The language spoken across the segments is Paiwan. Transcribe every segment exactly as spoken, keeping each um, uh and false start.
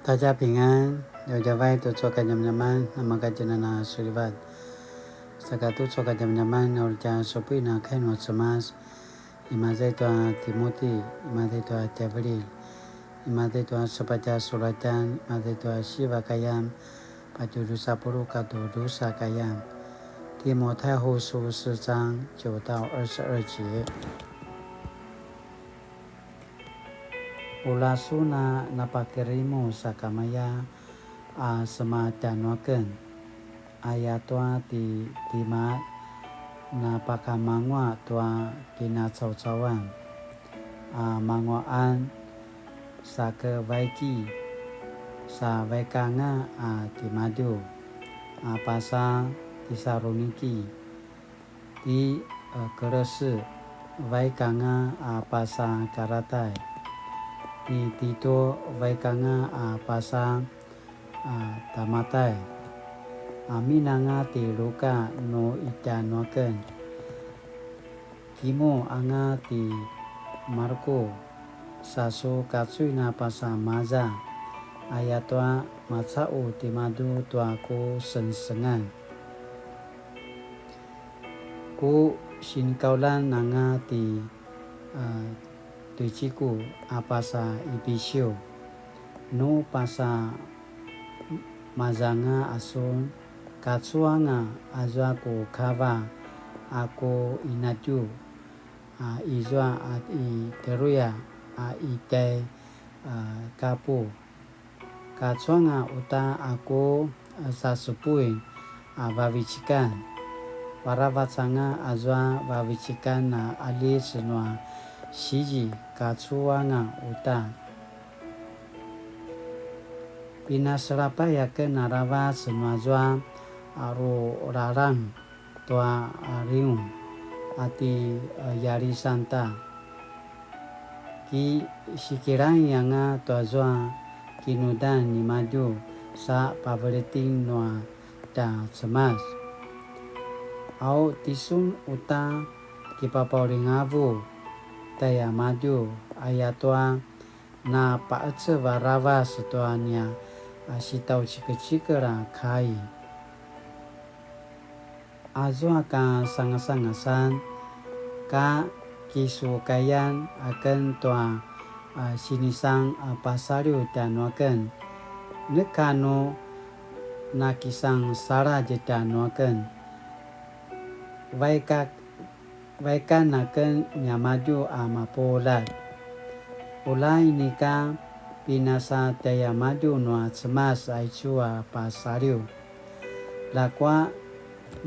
大家平安, djavadjavay tucu a kadjamadjaman, namakatjenan a sulivat. Saka tucu a kadjamadjaman, uri tja supuin a kai nua Cemas, imaza i tua Timuti, imaza i tua tjaivililj, imaza i tua sepatj a sulatjan, imaza i tua siva kayam, patje drusa puluq katua drusa kayam. 提摩太後書四章九到二十二節。 Ula sun a napakirimu sakamaya a sema tjanuaken, ayatua ti Tima napakamanguaq tua kinacaucauan a manguaqan sa ke vaiki, sa vaikanga a timadju a pasa Tisaluniki, ti, e, Kelese vaikanga a pasa Karatai, ti Tito vaikanga a pasa, a, Tamatai, aminanga ti Luka nu itjanuaken, kimu anga ti Marku, sa su kacuin a pasa maza, ayatua macaqu timadju tua ku sengsengan. Ku sinikaulan anga ti, a, Tuiciku a pasa Ipisiu. Nu pasa mazanga a sun, kacuanga azua ku kava a ku inatju, a, izua a i Teruya a i tjai, a, Kapu. Kacuanga uta a ku, a, sasepuin a vavecikan. Paravac anga azua vavecikan a alis nua sizi, kacuanga uta. Pinaselapay aken aravac nuazua a ruralang tua, a, Riung a ti, a, Yalisanta. Ki sikilaing anga tuazua kinudan nimadju sa paveleting nua tja Cemas. Au tisun uta kipapaulingavu tjaiamadju, ayatua na pa'ecev aravac tua nia, a, sitaucikecikel a kai. Azua ka sangasangasan, ka kisukayan aken tua, a, sinisang, a, pasaliw tjanuaken, neka nu nakisan saladj tjanuaken. Vaik a Vaikan aken niamadju a mapuljat. Ula inika pinasatjaiamadju nua Cemas aicu a pasaliw. Ljakua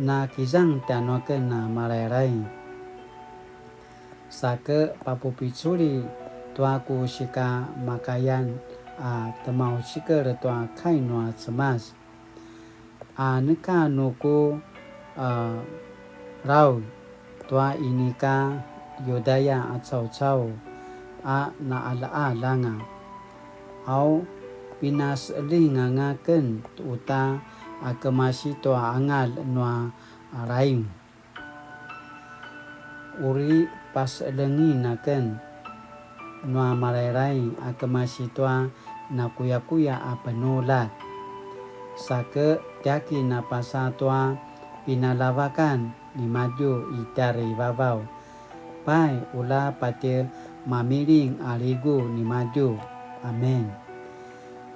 nakizang tjanuaken a Malailai. Sa ke papupiculi tua ku sikamakayan a temaucikel tua kai nua Cemas. A neka nu ku, a, raul tua inika Yudaya a caucau a naqalaqal anga. Au, pinaseqeljing anga ken uta a kemasi tua angalj nua, a, Laing. Uri paseqeljingen aken nua Malailai a kemasi tua nakuyakuya a penuljat. Sa ke tiakin a pasa tua pinaljavakan nimadju i tjarivavaw. Pai, ula patje mamiling a ligu nimadju. Amen.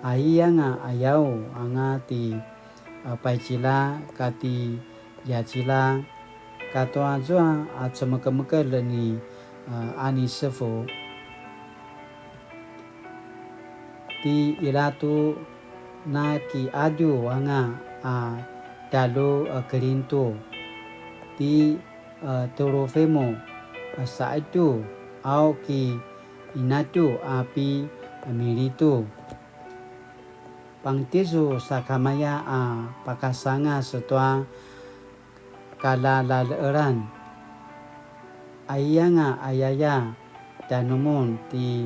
Aiyanga ayau anga ti a, Paicila kati Yacila, katua zua a cemekemekel ni, a, Anisefu. Ti Ilatu nakiadju anga a tjalju, a, Kelintu. Ti, a, Turufemu, a, saqetju, au ki inatju a pi, a, Militu. Pangtizu sakamaya a pakasangas tua kalalaleqelan. Aiyanga ayaya tjanumun ti,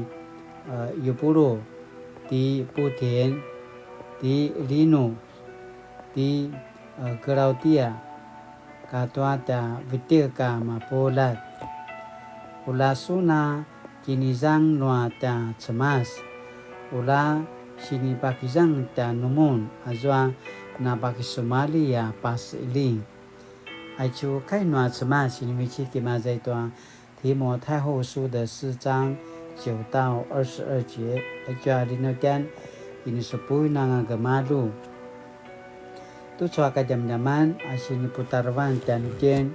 e, Yupulu, ti Putien, ti Linu, ti, e, Klautia, katua tja vetek a mapuljat. Ula sun a kinizang nua tja Cemas. Ula sinipakizang tjanumun, azua napakisumalji a paseqeljing. Aicu kai nua Cemas sinivecik imaza i tua 提摩太后书的四章九到二十二节, aicu a linutjan, ini sepuin anga gemalju. Tucu a kadjamadjaman a siniputarevan tjanuitjen,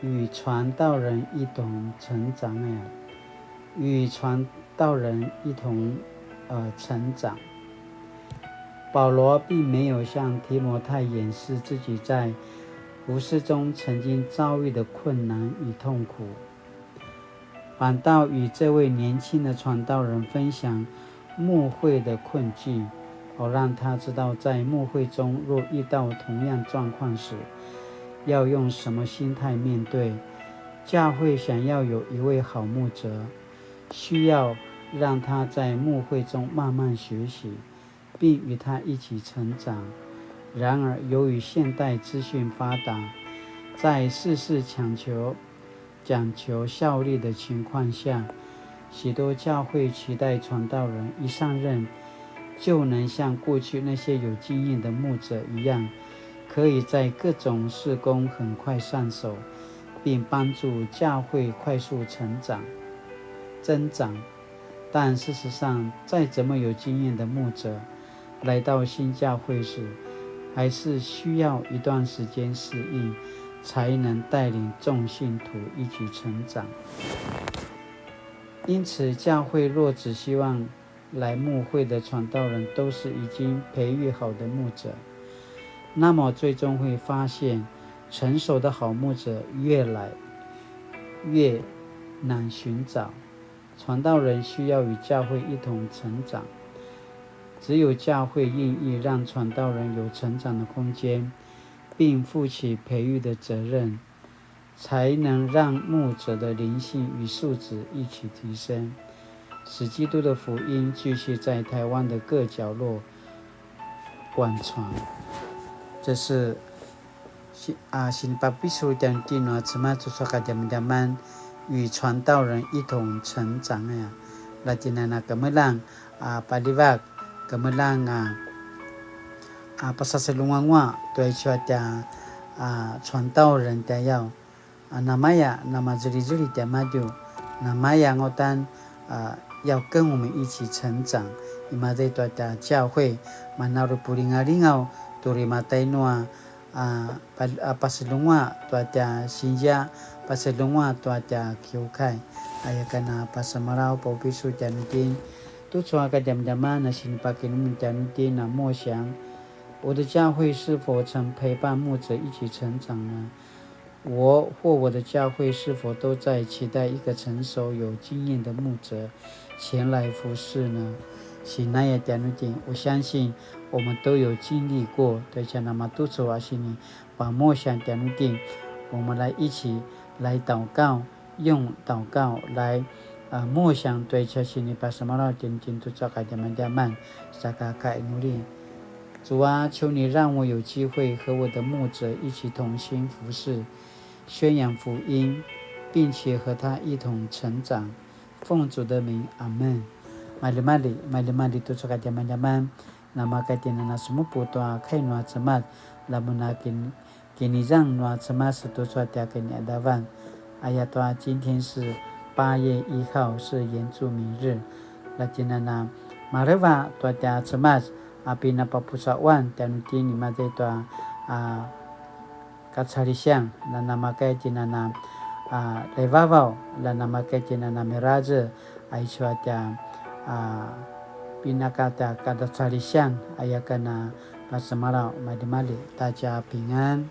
与传道人一同成长 aya. 与传道人一同，呃，成长。保罗并没有向提摩太掩饰自己在服事中曾经遭遇的困难与痛苦，反倒与这位年轻的传道人分享牧会的困境，好让他知道在牧会中若遇到同样状况时，要用什么心态面对。教会想要有一位好牧者，需要让他在牧会中慢慢学习，并与他一起成长。然而，由于现代资讯发达，在事事强求、讲求效率的情况下，许多教会期待传道人一上任，就能像过去那些有经验的牧者一样，可以在各种事工很快上手，并帮助教会快速成长、增长。但事实上，再怎么有经验的牧者，来到新教会时，还是需要一段时间适应，才能带领众信徒一起成长。因此，教会若只希望来牧会的传道人都是已经培育好的牧者，那么最终会发现，成熟的好牧者越来越难寻找。传道人需要与教会一同成长，只有教会愿意让传道人有成长的空间，并负起培育的责任，才能让牧者的灵性与素质一起提升，使基督的福音继续在台湾的各角落广传。这是 si-, a, sinipapicul tjanuitjen nua Cemas tucu a kadjamadjaman, 与传道人一同成长 aya. Latjinana kemeljang, a, paljivak, kemeljang, a, a, pasaselunguangua, tua aicu a tja, a, 传道人 tjayau. A, namaya, namazelizeli tiamadju, namaya angautan, a, 要跟我们一起成长. Imaza i tua tja 教会, manu uri pulingalingaw, tu uri matainu a, a, pa-, a, paselunguaq tua tja sinzia, paselunguaq tua tja kiukai. Aya ken a pasemalaw papupicul tjanuitjen. Tucu a kadjamadjaman a sinipakinemnem tjanuitjen a 默想, 我的教会是否曾陪伴牧者一起成长呢？我或我的教会是否都在期待一个成熟有经验的牧者前来服侍呢？Sinaya tjanuitjen, 我相信我们都有经历过, tua tja namatucu a sini 把默想 tjanuitjen, 我们来一起来祷告, 用祷告来, a, 默想 tua tja sinipasemalaw tjanuitjen tucu a kadjamadjaman, saka kainuli. 主啊，求你让我有机会和我的牧者一起同心服侍，宣扬福音，并且和他一同成长。奉主的名，阿们。Maljimalji, maljimalji tucu a kadjamadjaman. Namakaya itjen a na semupu tua kai nua Cemas, la mun a kin-, kinizang nua Cemas tucu a tja kinaqadavan. Ayatua 今天是八月一号, 是原住民日. Latjinana maleva tua tja Cemas, a pinapapusauan tjanuitjen imaza i tua, a, kacalisian, la namakaya itjen a na, a, levavaw, la namakaya itjen a na miraze, aicu a tja, a, pinaka tja kadacalisian, aya ken a pasemalaw, maljimalji, ta tja pingan.